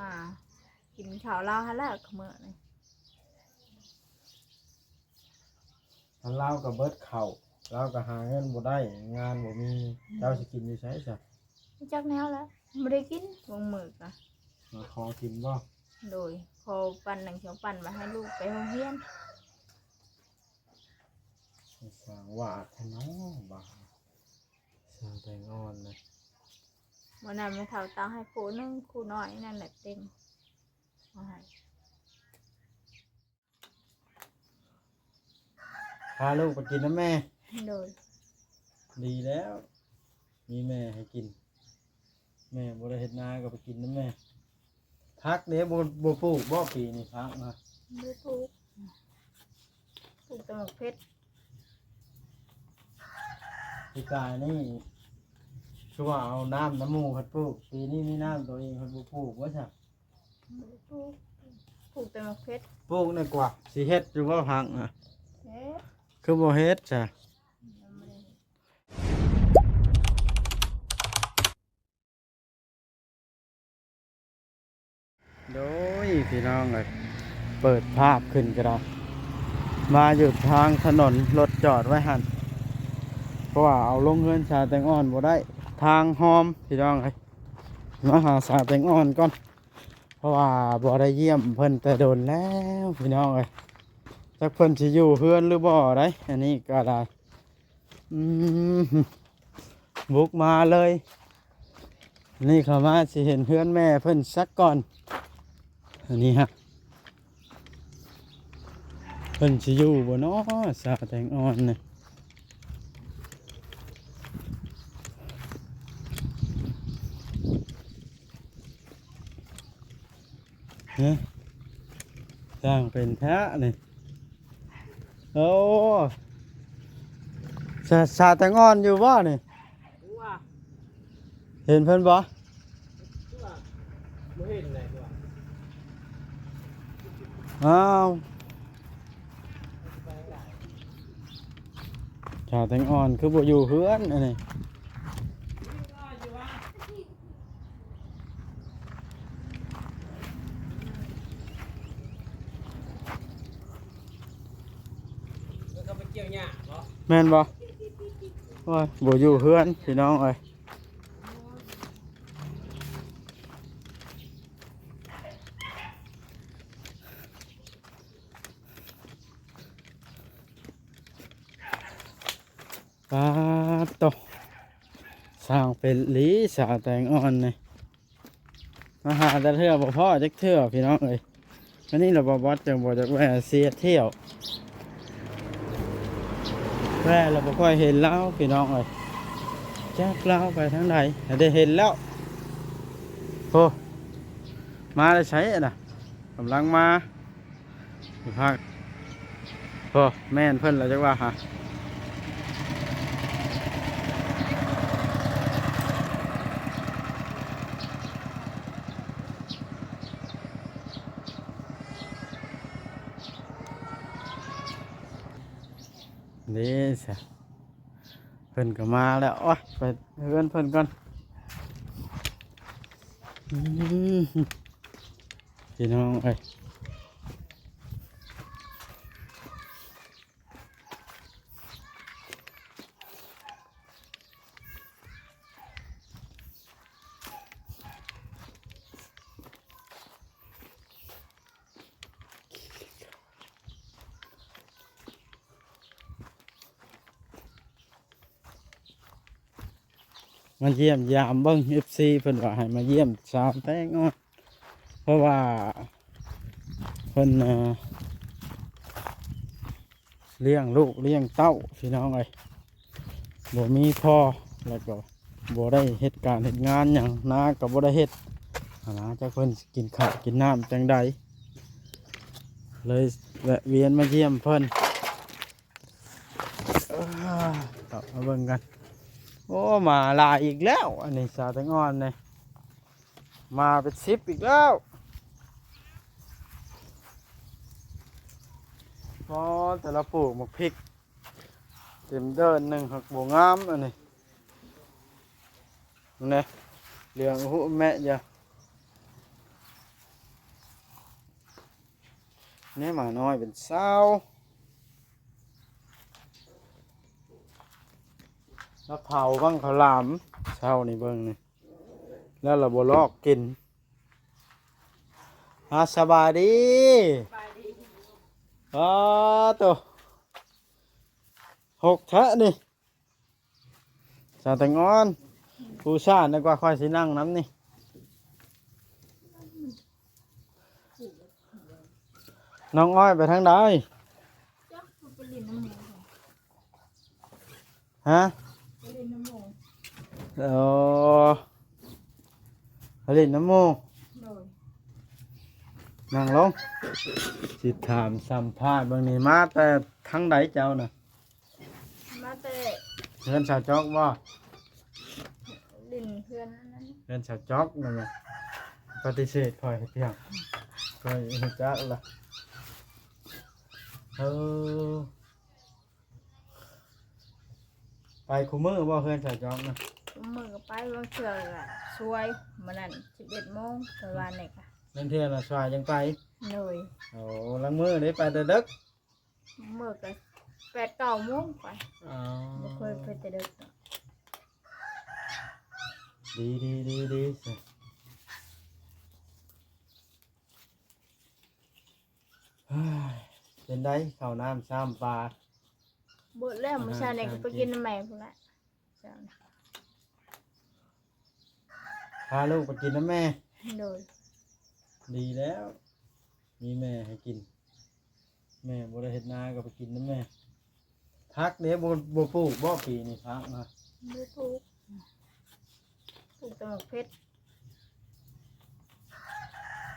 ມາກິນເຂົ້າລາວຫັ້ນແຫຼະມື້ນີ້. ອັນລາວກໍເບິດເຂົ້າ ລາວກໍຫາເງິນບໍ່ໄດ້ ງານບໍ່ມີ ເຈົ້າຊິກິນຢູ່ໃສຊະ? ຈັກແນວແຫຼະ ບໍ່ໄດ້ກິນບາງມື້ກະ ມາຂໍກິນບໍ່? ໂດຍ ຂໍປັ້ນໜຶ່ງສອງປັ້ນໄວ້ໃຫ້ລູກໄປໂຮງຮຽນ. ສ້າງວາດແທ້ເນາະ ບາດນີ້ ຊ່າງແຕງອ່ອນນະ. ມື້ນັ້ນແມ່ເຖົ້າຕັກໃຫ້ຄູ່ໜຶ່ງ ຄູ່ນ້ອຍນັ້ນແຫຼະເຕັມເອົາໃຫ້. ພາລູກໄປກິນນຳແມ່. ໂດຍ ດີແລ້ວ ມີແມ່ໃຫ້ກິນ ແມ່ບໍ່ໄດ້ເຮັດນາກໍໄປກິນນຳແມ່. ຜັກເດ້ ບໍ່ ບໍ່ປູກບໍ່ປີນີ້ ຜັກນະ? ບໍ່ປູກ ປູກແຕ່ໝາກເຜັດ. ປີກາຍນີ້ຄືວ່າເອົານ້ຳນຳໝູ່ເພິ່ນປູກ ປີນີ້ມີນ້ຳຕົວເອງເພິ່ນບໍ່ປູກບໍ່ຊະ? ປູກ ປູກແຕ່ໝາກເຜັດ. ປູກນີ້ກວ່າ ຊິເຮັດຢູ່ບໍ່ຜັກນະ? ເຮັດ. ຄືບໍ່ເຮັດຊະ? ຍັງບໍ່ໄດ້ເຮັດ. ໂດຍ ພີ່ນ້ອງເອີຍ ເປີດພາບຂຶ້ນກໍໄດ້ ມາຢູ່ທາງຖະໜົນ ລົດຈອດໄວ້ຫັ້ນ ເພາະວ່າເອົາລົງເຮືອນສາວແຕງອ່ອນບໍ່ໄດ້ ທາງຮ່ອມ ພີ່ນ້ອງເອີຍ. ມາຫາສາວແຕງອ່ອນກ່ອນ ເພາະວ່າບໍ່ໄດ້ຢ້ຽມເພິ່ນແຕ່ດົນແລ້ວ ພີ່ນ້ອງເອີຍ. ຈັກເພິ່ນຊິຢູ່ເຮືອນຫຼືບໍ່ໃດ໋ ອັນນີ້ກໍໄດ້ ອືມ ບຸກມາເລີຍ ນີ້ເຂົ້າມາຊິເຫັນເຮືອນແມ່ເພິ່ນສັກກ່ອນ. ອັນນີ້ຮະ ເພິ່ນຊິຢູ່ບໍ່ເນາະ ສາວແຕງອ່ອນນີ້? ຮະ ສ້າງເປັນແທ້ນີ້. ໂອ້ ສາ ສາວແຕງອ່ອນຢູ່ບໍ່ນີ້? ເຫັນເພິ່ນບໍ່? ຄືວ່າບໍ່ເຫັນໃດ໋ ຄືວ່າ ອ້າວ ສາວແຕງອ່ອນຄືບໍ່ຢູ່ເຮືອນອັນນີ້? ແມ່ນບໍ່? ໂອ້ຍ ບໍ່ຢູ່ເຮືອນ ພີ່ນ້ອງເອີຍ. ປາດໂຕ ສ້າງເປັນອີ່ຫຼີ ສາວແຕງອ່ອນນີ້ ມາຫາແຕ່ເທື່ອບໍ່ພໍ້ຈັກເທື່ອ ພີ່ນ້ອງເອີຍ. ອັນນີ້ລະ ບໍ່ບອດຈັ່ງບໍ່ຢາກແວ່ເສຍທ່ຽວ ແວ່ລະບໍ່ຄ່ອຍເຫັນລາວ ພີ່ນ້ອງເອີຍ. ຈັກລາວໄປທາງໃດ ໄດ້ເຫັນແລ້ວ. ໂອ້ ມາແຕ່ໃສນະ? ກຳລັງມາ ພັກ ໂອ້ ແມ່ນເພິ່ນລະຈັກວ່າຫາ. ເດ້ຊະ ເພິ່ນກໍມາແລ້ວ. ໂອ້ຍ ໄປເຮືອນເພິ່ນກ່ອນ ອືມ ພີ່ນ້ອງເອີຍ. ມາຢ້ຽມຢາມເບິ່ງ ເອັຟຊີ ເພິ່ນວ່າໃຫ້ມາຢ້ຽມສາວແຕງອ່ອນ ເພາະວ່າເພິ່ນ ເອີ ລ້ຽງລູກລ້ຽງເຕົ້າ ພີ່ນ້ອງເອີຍ ບໍ່ມີພໍ່ ແລ້ວກໍບໍ່ໄດ້ເຮັດການເຮັດງານຫຍັງ ນາກໍບໍ່ໄດ້ເຮັດຫັ້ນນະ. ຈັກເພິ່ນຊິກິນເຂົ້າກິນນ້ຳຈັ່ງໃດ ເລີຍແວະວຽນມາຢ້ຽມເພິ່ນ. ເອີ ເຂົ້າມາເບິ່ງກັນ. ໂອ້ ໝາຫຼາຍອີກແລ້ວ ອັນນີ້ສາວແຕງອ່ອນນີ້ ໝາເປັນສິບອີກແລ້ວ. ອໍ ແຕ່ລະປູກໝາກພິກເຕັມເດີ່ນໜຶ່ງ ຫາກບໍ່ງາມອັນນີ້. ເບິ່ງແດ່ ເຫຼືອງອຸແມະຢາ ນີ້ໝານ້ອຍເປັນຊາວ ລະເຜົາບັ້ງເຂົ້າຫຼາມເຊົ້ານີ້ເບິ່ງນີ້ ແລ້ວລະບໍ່ລອກກິນ. ອາ ສະບາຍດີ ສະບາຍດີ. ປາໂຕ ຫົກແທ້ນີ້. ສາວແຕງອ່ອນ ປູຊາດ ນຶກວ່າຂ້ອຍຊິນັ່ງນຳນີ້. ນ້ອງອ້ອຍໄປທາງໃດ? ຈັກ ໄປຫຼິ້ນນຳໝູ່. ຮະ? ໄປຫຼິ້ນນຳໝູ່. ໂອ້ ໄປຫຼິ້ນນຳໝູ່. ໂດຍ. ນັ່ງລົງ ຊິຖາມສຳພາດເບິ່ງນີ້ ມາແຕ່ທາງໃດເຈົ້ານະ? ມາແຕ່ເຮືອນສາວຈອກບໍ່? ຫຼິ້ນເຮືອນອັນນັ້ນ ເຮືອນສາວຈອກນັ້ນແຫຼະ. ປະຕິເສດຂ້ອຍເຮັດຫຍັງ? ຂ້ອຍຮູ້ຈັກລະ. ເອີ ໄປຄູ່ມື້ບໍ່ເຮືອນສາວຈອກນະ? ຄູ່ມື້ກໍໄປ ບາງເທື່ອກໍຊ່ວຍ. ມື້ນັ້ນສິບເອັດໂມງ ແຕ່ວ່ານີ້ກໍ ບາງເທື່ອນະຊ່ວຍຈັ່ງໄປ. ໂດຍ. ໂອ້ ລາງມື້ເດ້ໄປແຕ່ເດິກ? ມື້ກໍແປດເກົ້າໂມງໄປ. ອໍ ບໍ່ເຄີຍໄປແຕ່ເດິກດອກ. ດີໆໆໆ ເປັນໃດ ເຂົ້ານ້ຳຊ້ຳປາ? ເບິດແລ້ວ ມື້ເຊົ້ານີ້ກໍໄປກິນນຳແມ່ພຸ້ນແຫຼະ. ພາລູກໄປກິນນຳແມ່. ໂດຍ. ດີແລ້ວ ມີແມ່ໃຫ້ກິນ. ແມ່ບໍ່ໄດ້ເຮັດນາກໍໄປກິນນຳແມ່. ຜັກເດ້ ບໍ່ ບໍ່ປູກບໍ່ປີນີ້ ຜັກນະ? ບໍ່ປູກ ປູກແຕ່ໝາກເຜັດ.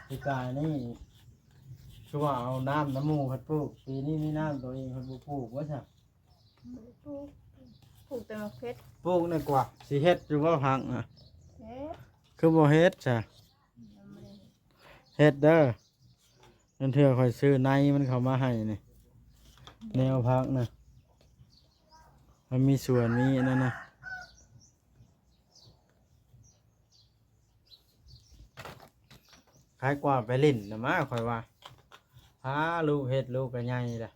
ປີກາຍນີ້ຄືວ່າເອົານ້ຳນຳໝູ່ພັດປູກ ປີນີ້ມີນ້ຳຕົວເອງພັດບໍ່ປູກວ່າຊັ້ນ. ບໍ່ໄດ້ປູກ ປູກແຕ່ໝາກເຜັດ. ປູກນີ້ກວ່າ ຊິເຮັດຢູ່ບໍ່ຜັກນະ? ເຮັດ. ຄືບໍ່ເຮັດຊະ? ຍັງບໍ່ໄດ້ເຮັດ. ເຮັດເດີ ນັ້ນເທື່ອຂ້ອຍຊື້ໃນມັນເຂົ້າມາໃຫ້ນີ້ ແນວຜັກນະ ມັນມີສວນມີອັນນັ້ນນະ. ຄາຍກວ່າໄປຫຼິ້ນນະມາ ຂ້ອຍວ່າ ພາລູກເຮັດ ລູກກໍໃຫຍ່ລະ.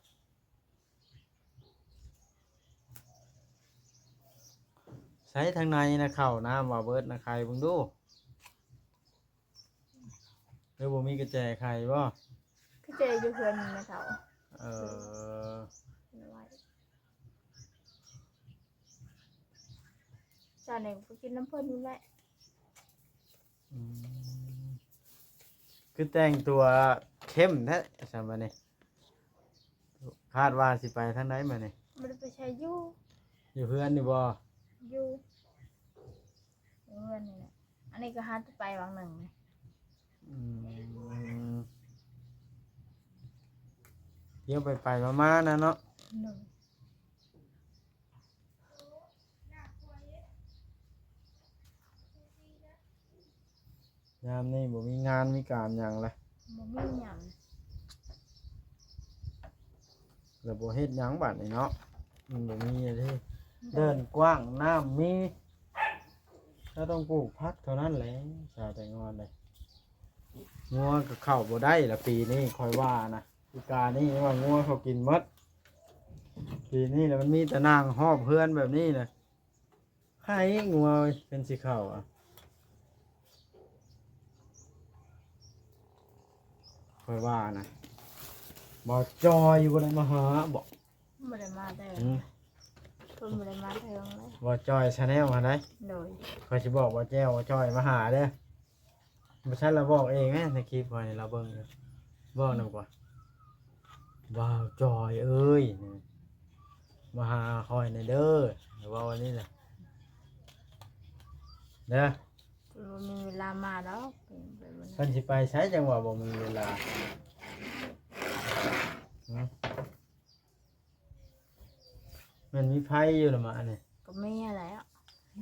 ໃສ່ທາງໃນນະ ເຂົ້ານ້ຳວ່າເບິດນະ ໄຂເບິ່ງດູ ຫຼືບໍ່ມີກະແຈໄຂບໍ່? ກະແຈຢູ່ເຮືອນແມ່ເຖົ້າ. ເອີ ເຈົ້ານີ້ໄປກິນນຳເພິ່ນພຸ້ນແຫຼະ. ອືມ ຄືແຕ່ງຕົວເຂັ້ມແທ້ຊັ້ນບາດນີ້. ຄາດວ່າຊິໄປທາງໃດບາດນີ້? ບໍ່ໄດ້ໄປໃສຢູ່ ຢູ່ເຮືອນນີ້ບໍ່? ຢູ່ ຢູ່ເຮືອນນີ້ແຫຼະ. ອັນນີ້ກໍຫາແຕ່ໄປຫວ່າງໜຶ່ງ. ອືມ ດຽວໄປໆມາໆນະເນາະ. ໂດຍ. ຍາມນີ້ບໍ່ມີງານມີການຫຍັງລະ? ບໍ່ມີຫຍັງ. ແລ້ວບໍ່ເຮັດຫຍັງບາດນີ້ເນາະ ມັນບໍ່ມີເດ້. ໂດຍ. ເດີ່ນກວ້າງ ນ້ຳມີ ເຮົາຕ້ອງປູກຜັກເທົ່ານັ້ນແຫຼະ ສາວແຕງອ່ອນເດ້. ງົວກໍເຂົ້າບໍ່ໄດ້ລະປີນີ້ ຂ້ອຍວ່ານະ. ປີກາຍນີ້ວ່າງົວເຂົາກິນໝົດ ປີນີ້ລະມັນມີແຕ່ນັ່ງຮອບເຮືອນແບບນີ້ນະ. ໃຫ້ງົວເປັນສີຂາວອະ ຂ້ອຍວ່ານະ. ບໍ່ຈ່ອຍບໍ່ໄດ້ມາຫາບໍ? ບໍ່ໄດ້ມາແຕ່ ຫືມ ເພິ່ນບໍ່ໄດ້ມາເທື່ອເລີຍ. ບໍ່ຈ່ອຍ Channel ຫັ້ນໃດ? ໂດຍ. ຂ້ອຍຊິບອກບໍ່ແຈ້ວ ບໍ່ຈ່ອຍມາຫາເດີ້. ບໍ່ຊັ້ນລະບອກເອງແມະ ໃນຄລິບຂ້ອຍນີ້ລາວເບິ່ງຢູ່. ບອກນຳກວ່າ ບ່າວຈ່ອຍເອີຍ ມາຫາຂ້ອຍແດ່ເດີ ລາວເວົ້າອັນນີ້ນະ ເດີ. ບໍ່ມີເວລາມາດອກ ເພິ່ນຊິໄປໃສຈັ່ງວ່າບໍ່ມີເວລາ? ຫືມ ແມ່ນມີໄຟຢູ່ລະມະອັນນີ້? ກໍມີຫັ້ນແຫຼະ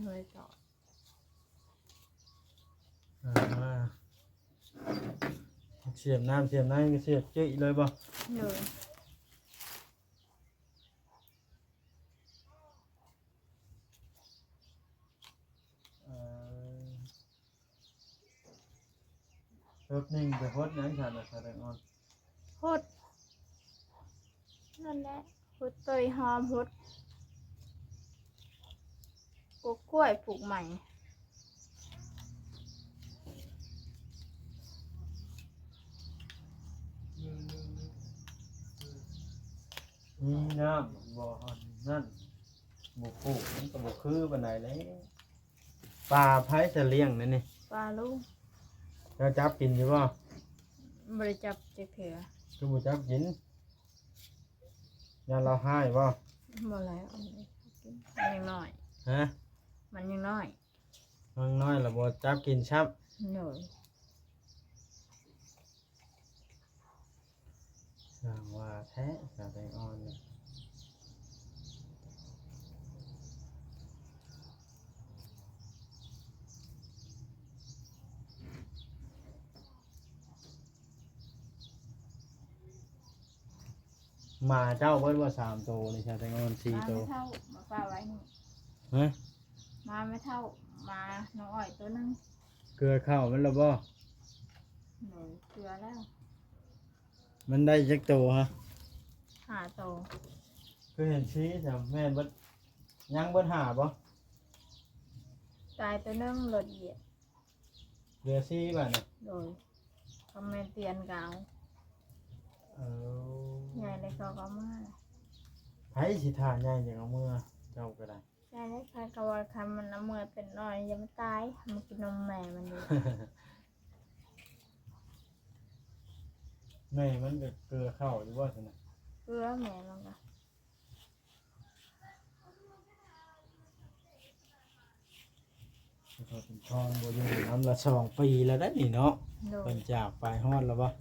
ເລີຍຈອດ. ອ່າ ສຽບນ້ຳສຽບໃນກໍສຽບຈິເລີຍບໍ່? ໂດຍ. ເອີ ລົດໜຶ່ງໄປຫົດຫຍັງຊັ້ນນະ ສາວແຕງອ່ອນ? ຫົດ ນັ້ນແຫຼະ ຫົດຕົ້ນຫອມ ຫົດ ປູກກ້ວຍ ປູກໄມ້. ມີນ້ຳບໍ່ຫັ້ນນັ້ນ ບໍ່ປູກມັນກໍບໍ່ຄືປານໃດແຫຼະ. ປາໃຜຈະລ້ຽງນັ້ນນີ້? ປາລຸງ. ເຈົ້າຈັບກິນຢູ່ບໍ່? ບໍ່ໄດ້ຈັບຈັກເທື່ອ. ຄືບໍ່ຈັບກິນ? ຢ້ານລາວຮ້າຍບໍ່? ບໍ່ແລ້ວ ມັນຍັງນ້ອຍ. ຮະ? ມັນຍັງນ້ອຍ. ມັນນ້ອຍລະບໍ່ຈັບກິນຊ້ຳ. ໂດຍ. ຊ່າງວ່າແທ້ ສາວແຕງອ່ອນນີ້. ໝາເຈົ້າເບິດບໍ່ ສາມໂຕນີ້ ສາວແຕງອ່ອນ ສີ່ໂຕ? ມາແມ່ເຖົ້າ ມາຝາກໄວ້ນີ້. ຮະ? ມາແມ່ເຖົ້າ ມານ້ອງອ້ອຍໂຕໜຶ່ງ. ເກືອເຂົ້າມັນລະບໍ່? ໂດຍ ເກືອແລ້ວ. ມັນໄດ້ຈັກໂຕຮະ? ຫ້າໂຕ. ຄືເຫັນສີ່ຊະ ແມ່ນເບິດ ຍັງເບິດຫ້າບໍ່? ຕາຍໂຕໜຶ່ງ ລົດຢຽບ. ເຫຼືອສີ່ບາດນີ້. ໂດຍ. ຄຳແມ່ນຕຽນກະເອົາ. ເອີ ໃຫຍ່ແລ້ວເຂົາກໍເອົາເມືອ. ໃຜຊິຖ້າໃຫຍ່ຈັ່ງເອົາເມືອ? ເຈົ້າກໍໄດ້. ໃຫຍ່ແລ້ວໃຜກໍວ່າ ຄັນມັນເອົາເມືອແຕ່ນ້ອຍຢ່າມັນຕາຍ ມັນກິນນົມແມ່ມັນຢູ່. ແມ່ມັນກໍເກືອເຂົ້າຢູ່ບໍ່ຊັ້ນນະ? ເກືອແມ່ມັນກໍ. ພໍ່ບຸນທອງບໍ່ຢູ່ນຳລະສອງປີແລ້ວເດ້ນີ້ເນາະ. ໂດຍ. ເພິ່ນຈາກໄປຮອດແລ້ວບໍ່?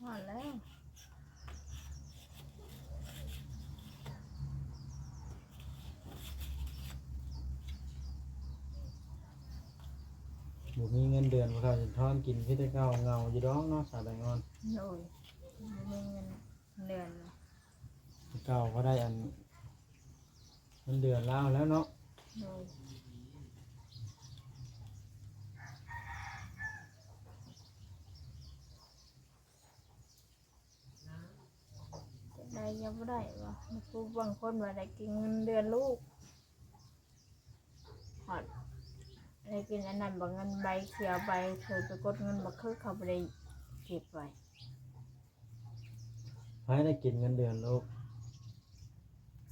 ຮອດແລ້ວ. ບໍ່ມີເງິນເດືອນ ພໍ່ບຸນທອງກິນຄືແຕ່ເກົ່າ ເຫງົາຢູ່ດອກເນາະ ສາວແຕງອ່ອນ. ໂດຍ. ບໍ່ມີເງິນ ເດືອນ ເກົ່າກໍໄດ້ອັນ ເງິນເດືອນລາວແລ້ວເນາະ. ໂດຍ. ໄດ້ກໍບໍ່ໄດ້ວ່າ ຜູ້ບາງຄົນວ່າໄດ້ກິນເງິນເດືອນລູກ. ຮອດໄດ້ກິນອັນນັ້ນ ບາງເງິນໃບເຂຍໃບ ເຄີຍໄປກົດເງິນ ບາງເຄີຍເຂົາບໍ່ໄດ້ເກັບໄວ້. ໃຜໄດ້ກິນເງິນເດືອນລູກ?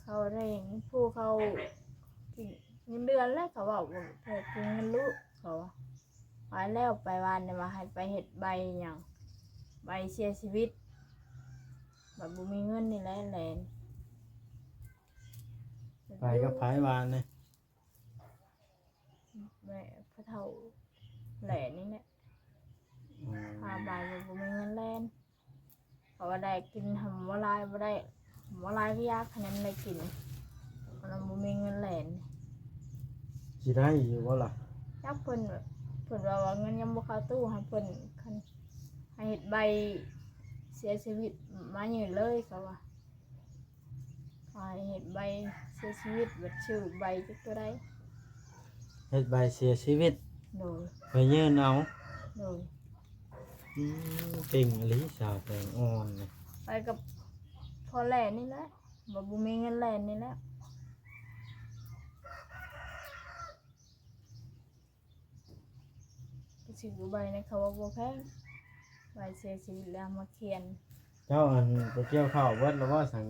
ເຂົາໄດ້ ຜູ້ເຂົາກິນເງິນເດືອນແລ້ວ ເຂົາເວົ້າວ່າ ເພິ່ນກິນເງິນລູກ ເຂົາວ່າ. ໄປແລ້ວ ໄປວານນີ້ວ່າໃຫ້ໄປເຮັດໃບຫຍັງ ໃບເສຍຊີວິດ ບັດບໍ່ມີເງິນນີ້ແຫຼະແລ່ນ. ໄປກັບໃຜວານນີ້? ແມ່ພໍ່ເຖົ້າແຫຼະນີ້ແຫຼະ. ອືມ. ພາໄປ ບໍ່ມີເງິນແລ່ນ ເພາະວ່າໄດ້ກິນຫັ້ນບໍ່ຫຼາຍ ບໍ່ໄດ້ ບໍ່ຫຼາຍກໍຢາກ ຄັນໄດ້ກິນ ຄັນບໍ່ມີເງິນແລ່ນ. ຊິໄດ້ຢູ່ບໍ່ລະ? ຈັກ ເພິ່ນ ເພິ່ນວ່າ ວ່າເງິນຍັງບໍ່ເຂົ້າຕູ້ ໃຫ້ເພິ່ນ ຄັນ ໃຫ້ເຮັດໃບເສຍຊີວິດມາຍື່ນເລີຍ ເຂົາວ່າ. ໃຫ້ເຮັດໃບເສຍຊີວິດ ບັດຊື່ໃບຈັກຕົວໃດ? ເຮັດໃບເສຍຊີວິດ? ໂດຍ. ໄປຍື່ນເອົາ? ໂດຍ. ອືມ ເກັ່ງອີ່ຫຼີສາວແຕງອ່ອນນີ້. ໄປກັບພໍ່ແລ່ນນີ້ແຫຼະ ບໍ່ ບໍ່ມີເງິນແລ່ນນີ້ແຫຼະ. ໄປຊື້ໃບໃນເຂົາວ່າບໍ່ແພງ ໃບເສຍຊີວິດແລ້ວມາຂຽນ. ເຈົ້າ ອັນ ໄປກ່ຽວເຂົ້າເບິດແລ້ວບໍ່ ສາວ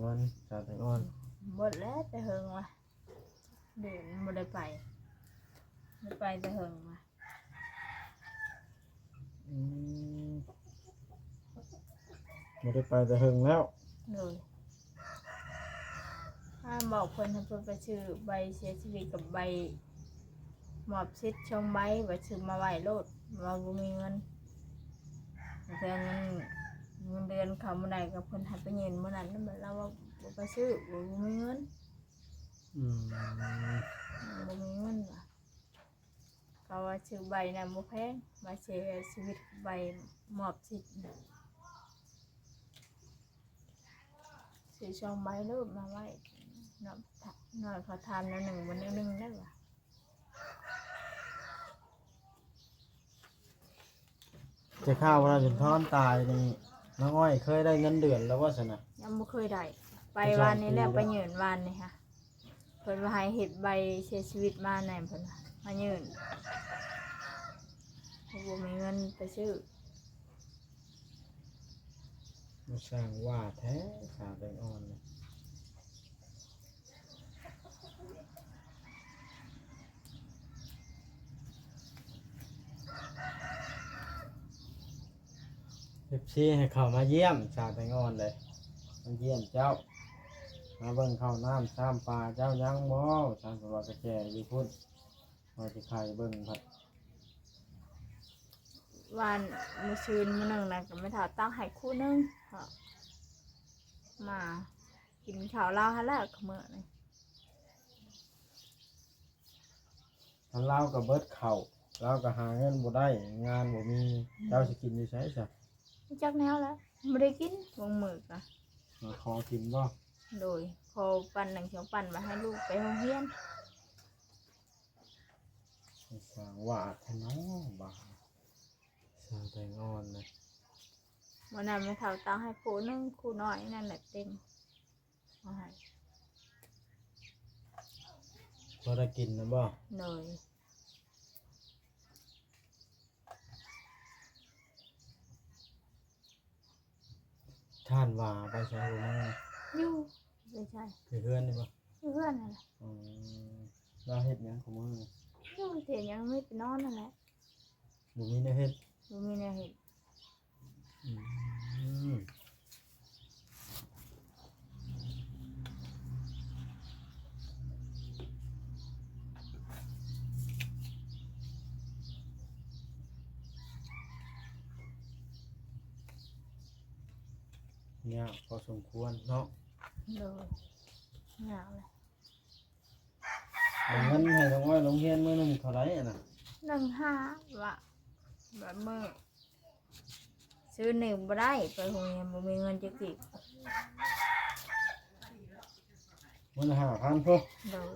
ແຕງອ່ອນ? ເບິດແລ້ວ ແຕ່ເຫິງວ່າ ເດືອນບໍ່ໄດ້ໄປ ໄດ້ໄປແຕ່ເຫິງວ່າ. ອືມ. ບໍ່ໄດ້ໄປແຕ່ເຫິງແລ້ວ. ໂດຍ. ຫາບອກເພິ່ນໃຫ້ເພິ່ນໄປຊື້ໃບເສຍຊີວິດກັບໃບມອບສິດສອງໃບ ວ່າຊື້ມາໄວ້ໂລດ ວ່າບໍ່ມີເງິນ. ແຕ່ເງິນ ເງິນເດືອນເຂົ້າມື້ໃດກໍເພິ່ນໃຫ້ໄປຍື່ນມື້ນັ້ນ ແລ້ວລາວວ່າບໍ່ໄປຊື້ ບໍ່ ບໍ່ມີເງິນ. ອືມ. ບໍ່ມີເງິນວ່າ. ເຂົາວ່າຊື້ໃບນະບໍ່ແພງ ໃບເສຍຊີວິດ ໃບມອບສິດນະ ຊື້ສອງໃບໂລດມາໄວ້ເນາະ. ນ້ອຍເຂົາຖາມແນວໜຶ່ງບໍ່ແນວໜຶ່ງໄດ້ວ່າ. ແຕ່ຂ່າວວ່າສຸນທອນຕາຍນີ້ ນ້ອງອ້ອຍເຄີຍໄດ້ເງິນເດືອນແລ້ວບໍ່ຊັ້ນນະ? ຍັງບໍ່ເຄີຍໄດ້. ໄປວານນີ້ແຫຼະ ໄປຍື່ນວານນີ້ຫະ ເພິ່ນວ່າໃຫ້ເຮັດໃບເສຍຊີວິດມາແດ່ ເພິ່ນວ່າ ມາຍື່ນ ເພາະບໍ່ມີເງິນໄປຊື້. ມາສ້າງວ່າແທ້ ສາວແຕງອ່ອນນີ້. ເອັຟຊີ ໃຫ້ເຂົ້າມາຢ້ຽມສາວແຕງອ່ອນເດ້ ມາຢ້ຽມເຈົ້າ ມາເບິ່ງເຂົ້ານ້ຳຊາມປາເຈົ້າຍັງບໍ່? ທ່ານເພິ່ນວ່າກະແຈຢູ່ພຸ້ນ ວ່າຊິໄຂເບິ່ງພັດ. ວານມື້ຊືນມື້ໜຶ່ງນະ ກະແມ່ເຖົ້າຕັກໃຫ້ຄູ່ໜຶ່ງ ເຂົາມາກິນເຂົ້າລາວຫັ້ນແຫຼະ ມື້ນີ້. ຄັນລາວກະເບິດເຂົ້າ ລາວກະຫາເງິນບໍ່ໄດ້ ງານບໍ່ມີ ເຈົ້າຊິກິນຢູ່ໃສຊະ? ຈັກແນວແຫຼະ ບໍ່ໄດ້ກິນບາງມື້ກະ. ມາຂໍກິນບໍ່? ໂດຍ ຂໍປັ້ນໜຶ່ງສອງປັ້ນ ໄວ້ໃຫ້ລູກໄປໂຮງຮຽນ. ສ້າງວ່າແທ້ເນາະ ບາດສາວແຕງອ່ອນນະ. ມື້ນັ້ນແມ່ເຖົ້າຕັກໃຫ້ຄູ່ໜຶ່ງ ຄູ່ນ້ອຍນັ້ນແຫຼະເຕັມ ເອົາໃຫ້ ພໍໄດ້ກິນນຳບໍ່? ໂດຍ. ທ່ານວ່າໄປໃສບໍ່ມາ? ຢູ່ ໄປໃສ? ຢູ່ເຮືອນນີ້ບໍ່? ຢູ່ເຮືອນນັ້ນແຫຼະ. ອືມ ລາວເຮັດຫຍັງຂອງມື້ນີ້? ຢູ່ ເຮັດຫຍັງ ມີແຕ່ນອນນັ້ນແຫຼະ. ບໍ່ມີແນວເຮັດ? ບໍ່ມີແນວເຮັດ. ອືມ ຍາກພໍສົມຄວນເນາະ. ໂດຍ ຍາກແຫຼະ. ເອົາເງິນໃຫ້ນ້ອງອ້ອຍລົງຮຽນມື້ໜຶ່ງເທົ່າໃດຫັ້ນນະ? ໜຶ່ງຫ້າ ວ່າ ບາດມື້ ຊື້ໜຶ່ງບໍ່ໄດ້ ໄປໂຮງຮຽນບໍ່ມີເງິນຈັກກີບ. ມື້ລະຫ້າພັນພຸ້ນ? ໂດຍ.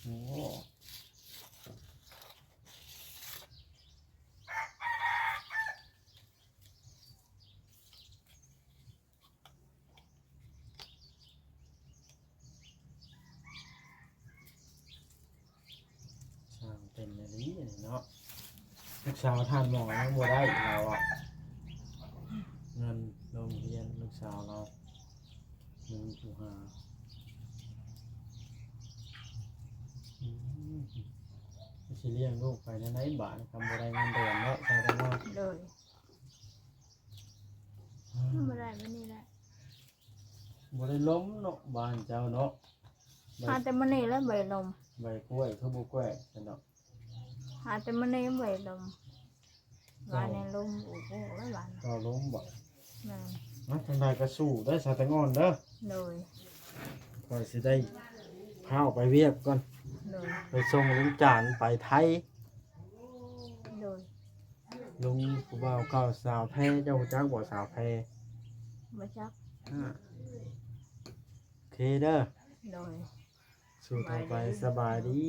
ໂອ້ ຊ່າງເປັນອີ່ຫຼີນີ້ເນາະ. ລູກສາວທ່ານໝໍຍັງບໍ່ໄດ້ລາວອະ ເງິນໂຮງຮຽນລູກສາວລາວ ຍັງຢູ່ຫາ. ອືມ ຊິລ້ຽງລູກໄປແນວໃດບາດ ຄັນບໍ່ໄດ້ເງິນເດືອນເນາະ ຊາວຕາງນອກ. ໂດຍ. ອືມ ບໍ່ໄດ້ບາດນີ້ແຫຼະ ບໍ່ໄດ້ລົມເນາະ ບ້ານເຈົ້າເນາະ. ຫາແຕ່ມື້ນີ້ແຫຼະບໍ່ໄດ້ລົມ. ໃບກ້ວຍຄືບໍ່ແກວ່ງຊັ້ນດອກ. ຫາແຕ່ມື້ນີ້ບໍ່ໄດ້ລົມ. ເຈົ້າ ວ່າແນວລົມ ໂອ້ໂຫ ຫຼາຍບາດ. ເຈົ້າລົມບໍ່? ແມ່ນ. ມາ ຈັ່ງໃດກະສູ້ເດີ ຊາວແຕງອ່ອນເດີ. ໂດຍ. ຂ້ອຍຊິໄດ້ພາວໄປວຽກກ່ອນ. ໂດຍ. ໄປສົ່ງລຸງຈານໄປໄທ. ໂດຍ. ລຸງຜູ້ບ່າວເກົ່າສາວແພ ເຈົ້າຮູ້ຈັກບໍ່ສາວແພ? ບໍ່ຈັກ. ອ່າ ໂອເຄເດີ. ໂດຍ. ສູ້ຕໍ່ໄປ. ສະບາຍດີ.